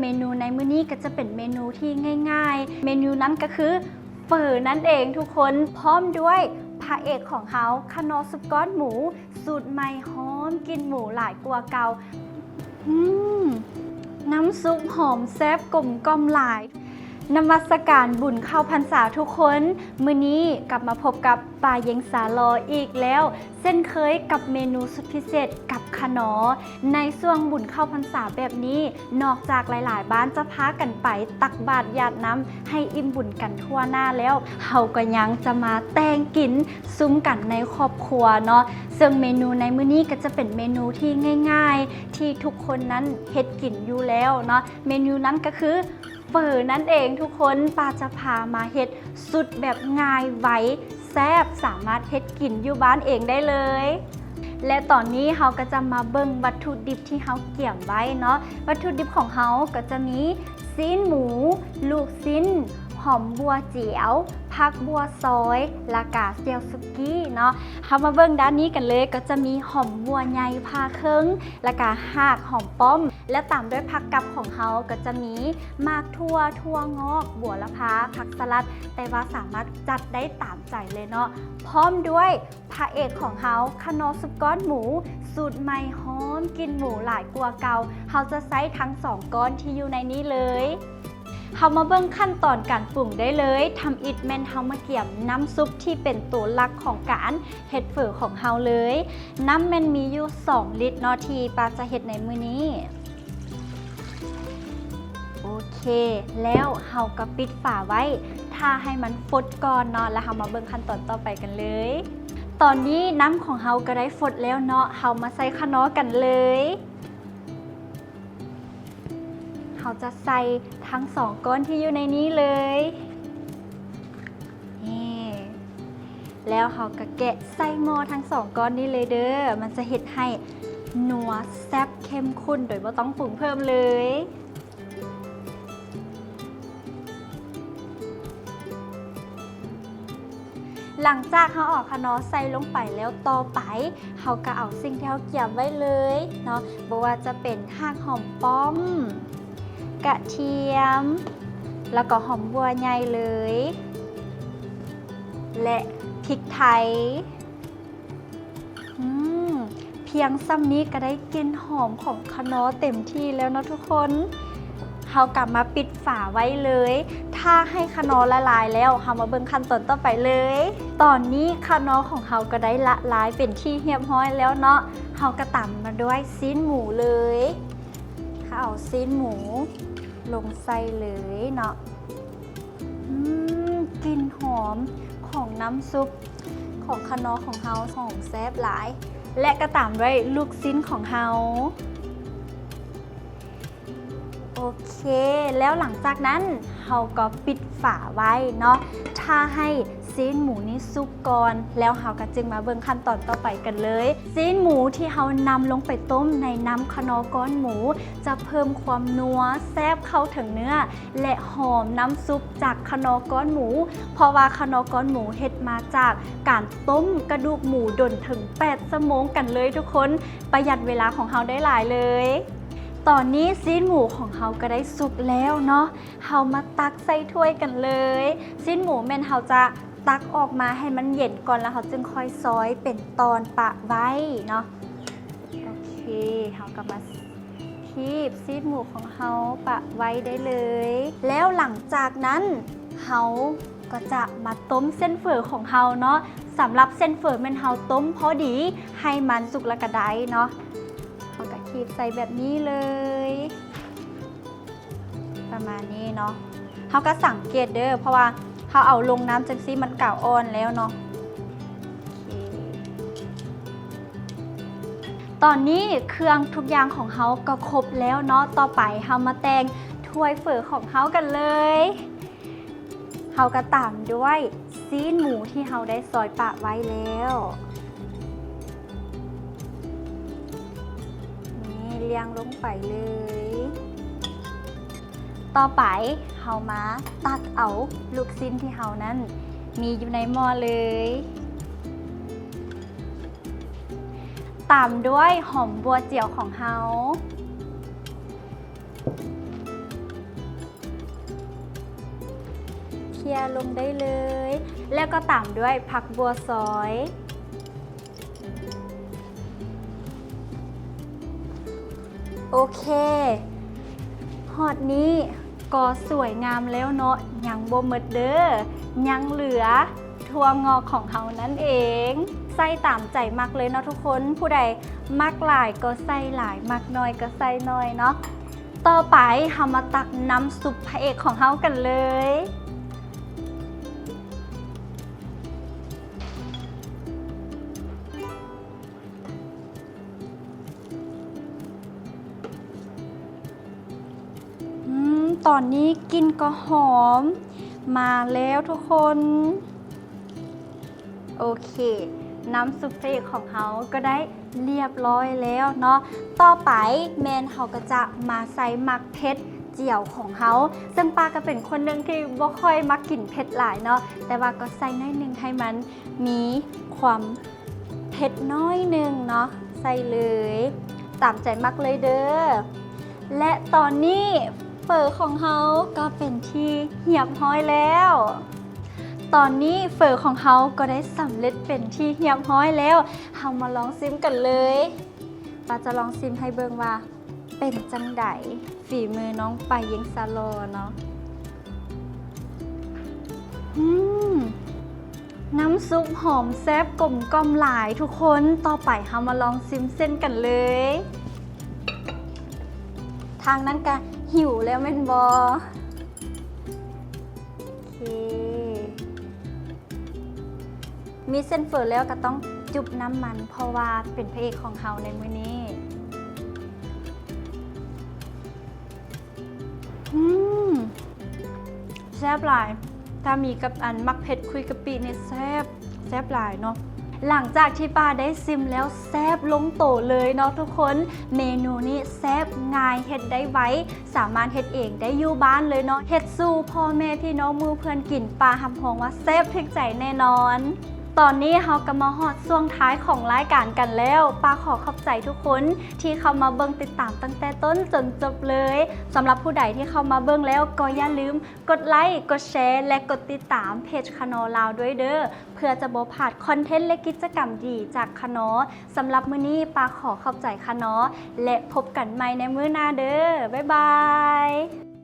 ເມນູໃນມື້ນີ້ກໍຈະເປັນເມນູທີ່ງ່າຍໆ ເມນູນັ້ນກໍຄືເຝີນັ້ນເອງທຸກຄົນ ພ້ອມດ້ວຍພະເອກຂອງເຮົາ ຂະໜໍ່ຊຸບກ້ອນໝູ ສູດໃໝ່ຫອມກິ່ນໝູຫຼາຍກວ່າເກົ່າ. ອືມ ນ້ຳຊຸບຫອມແຊບກົມກ່ອມຫຼາຍ. ນະມັດສະການບຸນເຂົ້າພັນສາທຸກຄົນ, ມື້ນີ້ກັບມາພົບກັບປ້າເຢັງສາຫຼໍ່ອີກແລ້ວ ເຊັ່ນເຄີຍກັບເມນູສຸດພິເສດກັບຂະໜໍ່. ໃນຊ່ວງບຸນເຂົ້າພັນສາແບບນີ້ ນອກຈາກຫຼາຍໆບ້ານຈະພາກັນໄປຕັກບາດຢາດນ້ຳໃຫ້ອີ່ມບຸນກັນທົ່ວໜ້າແລ້ວ, ເຮົາກໍຍັງຈະມາແຕ່ງກິນຊຸມກັນໃນຄອບຄົວເນາະ. ເຊິ່ງເມນູໃນມື້ນີ້ກໍຈະເປັນເມນູທີ່ງ່າຍໆ ທີ່ທຸກຄົນນັ້ນເຮັດກິນຢູ່ແລ້ວເນາະ. ເມນູນັ້ນກໍຄືເຝີນັ້ນເອງທຸກຄົນ. ປ້າຈະພາມາເຮັດຊຸດແບບງ່າຍໄວ ແຊບ ສາມາດເຮັດກິນຢູ່ບ້ານເອງໄດ້ເລີຍ. ແລະ ຕອນນີ້ເຮົາກໍຈະມາເບິ່ງວັດຖຸດິບທີ່ເຮົາກຽມໄວ້ເນາະ. ວັດຖຸດິບຂອງເຮົາກໍຈະມີຊີ້ນໝູ, ລູກຊີ້ນ, ຫອມບົ່ວຈຽວ, ຜັກບົ່ວຊອຍ ແລະກະແຈ່ວສຸກີ້ເນາະ. ເຮົາມາເບິ່ງດ້ານນີ້ກັນເລີຍ, ກໍຈະມີຫອມບົ່ວໃຫຍ່ຜ່າເຄິ່ງ ແລະກະຮາກຫອມປ້ອມ ແລະ ຕາມດ້ວຍຜັກກັບຂອງເຮົາ ກໍຈະມີໝາກຖົ່ວ, ຖົ່ວງອກ, ບົວລະພາ, ຜັກສະຫຼັດ, ແຕ່ວ່າສາມາດຈັດໄດ້ຕາມໃຈເລີຍເນາະ. ພ້ອມດ້ວຍພະເອກຂອງເຮົາ ຂະໜໍ່ຊຸບກ້ອນໝູ ສູດໃໝ່ຫອມກິ່ນໝູຫຼາຍກວ່າເກົ່າ. ເຮົາຈະໃຊ້ທັງສອງກ້ອນທີ່ຢູ່ໃນນີ້ເລີຍ. ເຮົາມາເບິ່ງຂັ້ນຕອນການປຸງໄດ້ເລີຍ. ທຳອິດແມ່ນເຮົາມາກຽມນ້ຳຊຸບທີ່ເປັນໂຕຫຼັກຂອງການເຮັດເຝີຂອງເຮົາເລີຍ. ນ້ຳແມ່ນມີຢູ່ສອງລິດເນາະ ທີ່ປ້າຈະເຮັດໃນມື້ນີ້. ໂອເຄ ແລ້ວເຮົາກໍປິດຝາໄວ້ ຖ້າໃຫ້ມັນຟົດກ່ອນເນາະ ແລ້ວເຮົາມາເບິ່ງຂັ້ນຕອນຕໍ່ໄປກັນເລີຍ. ຕອນນີ້ນ້ຳຂອງເຮົາກໍໄດ້ຟົດແລ້ວເນາະ, ເຮົາມາໃສ່ຂະໜໍ່ກັນເລີຍ. ເຮົາຈະໃສ່ທັງສອງກ້ອນທີ່ຢູ່ໃນນີ້ເລີຍ. ນີ້ ແລ້ວເຮົາກໍແກະໃສ່ໝໍ້ທັງສອງກ້ອນນີ້ເລີຍເດີ. ມັນຈະເຮັດໃຫ້ນົວແຊບເຂັ້ມຂຸ້ນໂດຍບໍ່ຕ້ອງປຸງເພີ່ມເລີຍ. ຫຼັງຈາກເຮົາເອົາຂະໜໍ່ໃສ່ລົງໄປແລ້ວ, ຕໍ່ໄປເຮົາກໍເອົາສິ່ງທີ່ເຮົາກຽມໄວ້ເລີຍເນາະ, ບໍ່ວ່າຈະເປັນຮາກຫອມປ້ອມ, ກະທຽມ, ແລ້ວກໍຫອມບົ່ວໃຫຍ່ເລີຍ ແລະ ພິກໄທ. ອືມ ພຽງສ່ຳນີ້ກໍໄດ້ກິ່ນຫອມຂອງຂະໜໍ່ເຕັມທີ່ແລ້ວເນາະທຸກຄົນ. ເຮົາກໍມາປິດຝາໄວ້ເລີຍ. ຖ້າໃຫ້ຂະໜໍ່ລະລາຍແລ້ວ, ເຮົາມາເບິ່ງຂັ້ນຕອນຕໍ່ໄປເລີຍ. ຕອນນີ້ຂະໜໍ່ຂອງເຮົາກໍໄດ້ລະລາຍເປັນທີ່ຮຽບຮ້ອຍແລ້ວເນາະ. ເຮົາກໍຕາມມາດ້ວຍຊີ້ນໝູເລີຍ. ເຮົາເອົາຊີ້ນໝູລົງໃສ່ເລີຍເນາະ. ອືມ ກິ່ນຫອມຂອງນ້ຳຊຸບຂອງຂະໜໍ່ຂອງເຮົາ ຫອມແຊບຫຼາຍ ແລະ ກໍຕາມດ້ວຍລູກຊີ້ນຂອງເຮົາ. ໂອເຄ ແລ້ວຫຼັງຈາກນັ້ນເຮົາກໍປິດຝາໄວ້ເນາະ ຖ້າໃຫ້ຊີ້ນໝູນີ້ສຸກກ່ອນ ແລ້ວເຮົາກໍຈຶ່ງມາເບິ່ງຂັ້ນຕອນຕໍ່ໄປກັນເລີຍ. ຊີ້ນໝູທີ່ເຮົານຳລົງໄປຕົ້ມໃນນ້ຳຂະໜໍ່ກ້ອນໝູ ຈະເພີ່ມຄວາມນົວແຊບເຂົ້າເຖິງເນື້ອ ແລະ ຫອມນ້ຳຊຸບຈາກຂະໜໍ່ກ້ອນໝູ ເພາະວ່າຂະໜໍ່ກ້ອນໝູເຮັດມາຈາກການຕົ້ມກະດູກໝູດົນເຖິງແປດຊົ່ວໂມງກັນເລີຍທຸກຄົນ, ປະຢັດເວລາຂອງເຮົາໄດ້ຫຼາຍເລີຍ. ຕອນນີ້ຊີ້ນໝູຂອງເຮົາກໍໄດ້ສຸກແລ້ວເນາະ, ເຮົາມາຕັກໃສ່ຖ້ວຍກັນເລີຍ. ຊີ້ນໝູແມ່ນເຮົາຈະຕັກອອກມາໃຫ້ມັນເຢັນກ່ອນ ແລ້ວເຮົາຈຶ່ງຄ່ອຍຊອຍເປັນຕອນປະໄວ້ເນາະ. ໂອເຄ ເຮົາກໍມາ ຄີບຊີ້ນໝູຂອງເຮົາປະໄວ້ໄດ້ເລີຍ. ແລ້ວຫຼັງຈາກນັ້ນເຮົາກໍຈະມາຕົ້ມເສັ້ນເຝີຂອງເຮົາເນາະ. ສຳລັບເສັ້ນເຝີແມ່ນເຮົາຕົ້ມພໍດີໃຫ້ມັນສຸກແລ້ວກໍໄດ້ເນາະ. ເຮົາກໍຄີບໃສ່ແບບນີ້ເລີຍ ປະມານນີ້ເນາະ. ເຮົາກໍສັງເກດເດີ ເພາະວ່າເຮົາເອົາລົງນ້ຳຈັ່ງຊີ້ມັນກະອ່ອນແລ້ວເນາະ. ໂອເຄ ຕອນນີ້ເຄື່ອງທຸກຢ່າງຂອງເຮົາກໍຄົບແລ້ວເນາະ. ຕໍ່ໄປເຮົາມາແຕ່ງຖ້ວຍເຝີຂອງເຮົາກັນເລີຍ. ເຮົາກໍຕາມດ້ວຍຊີ້ນໝູທີ່ເຮົາໄດ້ຊອຍປະໄວ້ແລ້ວ. ນີ້ ລຽງລົງໄປເລີຍ. ຕໍ່ໄປເຮົາມາຕັກເອົາລູກຊີ້ນທີ່ເຮົານັ້ນມີຢູ່ໃນໝໍ້ເລີຍ. ຕາມດ້ວຍຫອມບົ່ວຈຽວຂອງເຮົາ. ເຈ້ຍລົງໄດ້ເລີຍ ແລ້ວກໍຕາມດ້ວຍຜັກບົ່ວຊອຍ. ໂອເຄ ຮອດນີ້ກໍສວຍງາມແລ້ວເນາະ, ຍັງບໍ່ໝົດເດີ້ ຍັງເຫຼືອຖົ່ວງອກຂອງເຮົານັ້ນເອງ. ໃສ່ຕາມໃຈມັກເລີຍເນາະທຸກຄົນ, ຜູ້ໃດມັກຫຼາຍກໍໃສ່ຫຼາຍ, ມັກໜ້ອຍກໍໃສ່ໜ້ອຍເນາະ. ຕໍ່ໄປເຮົາມາຕັກນ້ຳຊຸບພະເອກຂອງເຮົາກັນເລີຍ. ອືມ ຕອນນີ້ກິ່ນກໍຫອມມາແລ້ວທຸກຄົນ. ໂອເຄ ນ້ຳຊຸບພະເອກຂອງເຮົາກໍໄດ້ລຽບລ້ອຍແລ້ວເນາະ. ຕໍ່ໄປແມ່ນເຮົາກໍຈະມາໃສ່ໝາກເຜັດຈຽວຂອງເຮົາ, ເຊິ່ງປາກໍເປັນຄົນໜຶ່ງທີ່ບໍ່ຄ່ອຍມັກກິນເຜັດຫຼາຍເນາະ, ແຕ່ວ່າກໍໃສ່ໜ້ອຍໜຶ່ງໃຫ້ມັນມີຄວາມເຜັດໜ້ອຍໜຶ່ງເນາະ, ໃສ່ເລີຍ ຕາມໃຈມັກເລີຍເດີ້. ແລະ ຕອນນີ້ເຝີຂອງເຮົາກໍເປັນທີ່ຮຽບຮ້ອຍແລ້ວ. ຕອນນີ້ເຝີຂອງເຮົາກໍໄດ້ສຳເລັດເປັນທີ່ຮຽບຮ້ອຍແລ້ວ. ເຮົາມາລອງຊິມກັນເລີຍ. ປາຈະລອງຊິມໃຫ້ເບິ່ງວ່າເປັນຈັ່ງໃດ ຝີມືນ້ອງປາເຢັງສະຫຼໍ່ເນາະ. ອືມ ນ້ຳຊຸບຫອມແຊບກົມກ່ອມຫຼາຍທຸກຄົນ. ຕໍ່ໄປເຮົາມາລອງຊິມເສັ້ນກັນເລີຍ. ທາງນັ້ນກະຫິວແລ້ວແມ່ນບໍ່? ໂອເຄ ມີເສັ້ນເຝີແລ້ວກໍຕ້ອງຈຸບນ້ຳມັນ ເພາະວ່າເປັນພະເອກຂອງເຮົາໃນມື້ນີ້. ອືມ ແຊບຫຼາຍ. ຖ້າມີກັບອັນໝາກເຜັດຄຸຍກະປິນີ້ແຊບ ແຊບຫຼາຍເນາະ. ຫຼັງຈາກທີ່ປາໄດ້ຊິມແລ້ວແຊບລົງໂຕເລີຍເນາະທຸກຄົນ. ເມນູນີ້ແຊບງ່າຍ ເຮັດໄດ້ໄວ ສາມາດເຮັດເອງໄດ້ຢູ່ບ້ານເລີຍເນາະ. ເຮັດສູ່ພໍ່ແມ່ພີ່ນ້ອງໝູ່ເພື່ອນກິນ ປາຮັບຮອງວ່າແຊບຖືກໃຈແນ່ນອນ. ຕອນນີ້ເຮົາກໍມາຮອດຊ່ວງທ້າຍຂອງລາຍການກັນແລ້ວ. ປາຂໍຂອບໃຈທຸກຄົນທີ່ເຂົ້າມາເບິ່ງຕິດຕາມຕັ້ງແຕ່ຕົ້ນຈົນຈົບເລີຍ. ສຳລັບຜູ້ໃດທີ່ເຂົ້າມາເບິ່ງແລ້ວ ກໍຢ່າລືມກົດໄລ, ກົດແຊ ແລະ ກົດຕິດຕາມເພຈຄະນໍລາວດ້ວຍເດີ້ ເພື່ອຈະບໍ່ພາດຄອນເທັນ ແລະ ກິດຈະກຳດີຈາກຄະນໍ. ສຳລັບມື້ນີ້ປາຂໍຂອບໃຈຄະນໍ ແລະ ພົບກັນໃໝ່ໃນມື້ໜ້າເດີ້. ບາຍບາຍ.